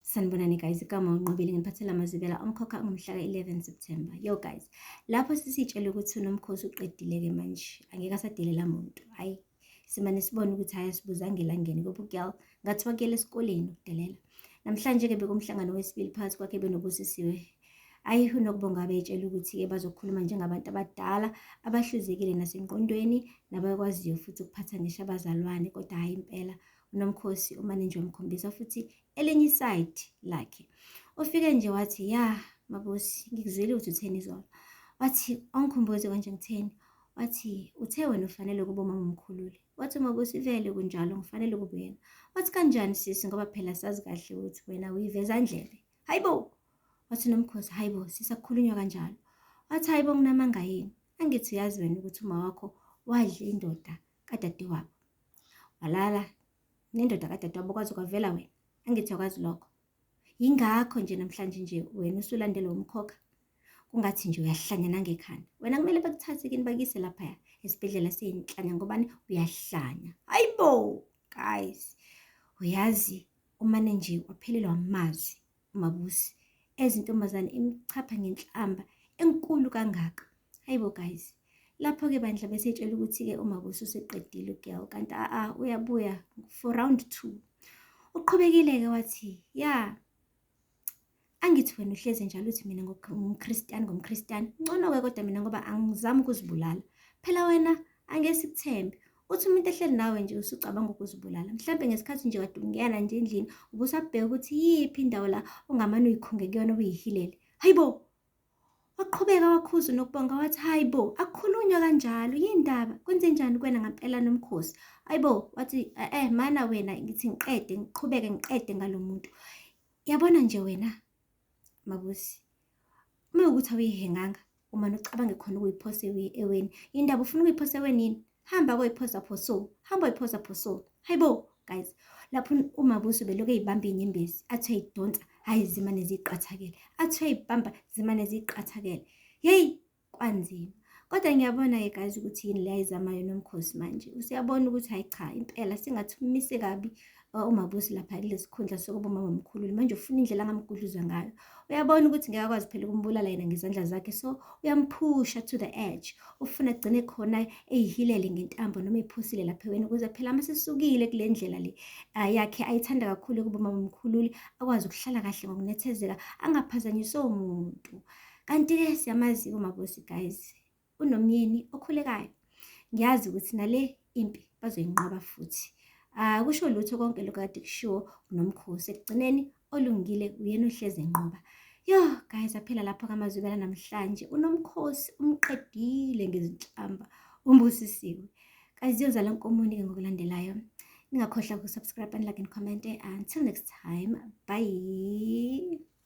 Sanibonani guys, igama uNqobile ngiphathela amazwibela omkhokha ngomhla ka-11 September. Yo guys, lapho sisitshela ukuthi uNomkhosi uqedile-ke manje, angeke asadelela muntu. Hhayi, simane sibone ukuthi hhayi asibuzange elangeni ngoba ugirl ngathi wakuyela esikoleni ukudelela. Namhlanje-ke bekumhlangano wesibili phakathi kwakhe benoBusisiwe. Ayi uNokubonga abetshela ukuthi-ke bazokhuluma njengabantu abadala abahluzekile nasengqondweni nabakwaziyo futhi ukuphatha ngisho abazalwane kodwa hhayi impela uNomkhosi umane nje wamkhombisa futhi elinye isayidi lakhe. Ufike nje wathi ya Mabusi ngikuzwile ukuthi utheni izolo. Wathi awungikhumbuze konje ngitheni. Wathi uthe wena ufanele ukuba umama umkhulule. Wathi uMabusi vele kunjalo ngifanele ukuba uyena. Wathi kanjani sisi ngoba phela sazi kahle ukuthi wena uyiveza ndlebe. Hayibo! Wathi uNomkhosi hayibo sisakhulunywa kanjalo. Wathi hayibo nginamanga yini? Angithi uyazi wena ukuthi uma wakho wadla indoda kadadewabo. Walala nendoda kadadewabo kwaze kwavela wena. Angithi uyakwazi lokho. Yingakho nje namhlanje nje wena usulandelwa umkhokha. Kungathi nje uyahlanya nangekhanda. Wena kumele bakuthathe kini bakuyise laphaya esibhedlela seyinhlanya ngobani uyahlanya. Hayibo guys. Uyazi umane nje waphelelwa amazwi uMabusi ezintombazane imchapha ngenhlamba enkulu kangaka. Hayibo guys. Lapho-ke bandla besetshela ukuthi-ke uMabusi useqedile ugirl kanti a-a uyabuya for round 2. Uqhubekile-ke wathi ya angithi wena uhlezi njalo uthi mina ngumKristiyani ngumKristiyani ngcono-ke kodwa mina ngoba angizami ukuzibulala. Phela wena angeke sikuthembe. Uthi umuntu ehleli nawe nje usucabanga ukuzibulala. Mhlampe ngesikhathi nje kade ungena nje endlini ubusabheka ukuthi yiphi indawo la ongamane uyikhunge kuyona uyihilele. Hayibo! Waqhubeka wakhuza uNokubonga wathi hayi bo akukhulunywa kanjalo yindaba kwenzenjani kuwena ngampela Nomkhosi hayi bo wathi eh mana wena ngithi ngiqede ngiqhubeke ngiqede ngalo muntu yabona nje wena Mabusi uma ukuthi awuyihenganga umane ucabange khona ukuyiphosa eweni indaba ufuna ukuyiphosa eweni yini hamba koyiphosa phoso hamba oyiphosa phoso hayibo guys lapho uMabuso belokhu eyibamba iy'nyembezi athi uyayidonsa hhayi zimane ziyiqathakele athi uyayibamba zimane ziyiqathakele yeyi kwanzima kodwa ngiyabona-ke guys ukuthi yini le ayizamayo Nomkhosi manje usuyabona ukuthi hhayi cha impela singathi umise kabi uMabusi lapha kulesi khundla sokuba umama omkhulule manje ufuna indlela angamgudluza ngayo uyabona ukuthi ngeke akwazi phela ukumbulala yena ngezandla zakhe so uyamphusha to the edge ufuna agcine khona eyihilele ngentambo noma ephosile lapha eweni ukuze phela uma sesukile kule ndlela le yakhe ayithanda kakhulu ukuba umama omkhululi akwazi ukuhlala kahle ngokunethezeka angaphazanyiswa umuntu kanti-ke siyamazi uMabusi guys unomyeni okhulekayo. Ngiyazi ukuthi nale impi bazoyinqoba futhi. Akusho lutho konke lokhu kade kushiwo uNomkhosi. Ekugcineni olungile uyena ohlezi enqoba. Yo guys aphela lapho kamazwibela namhlanje uNomkhosi umqedile ngezinhlamba umbusisiwe. Guys ziyozala nkomoni ke ngokulandelayo. Ningakhohlwa ukusubscribe and like and comment. Until next time. Bye.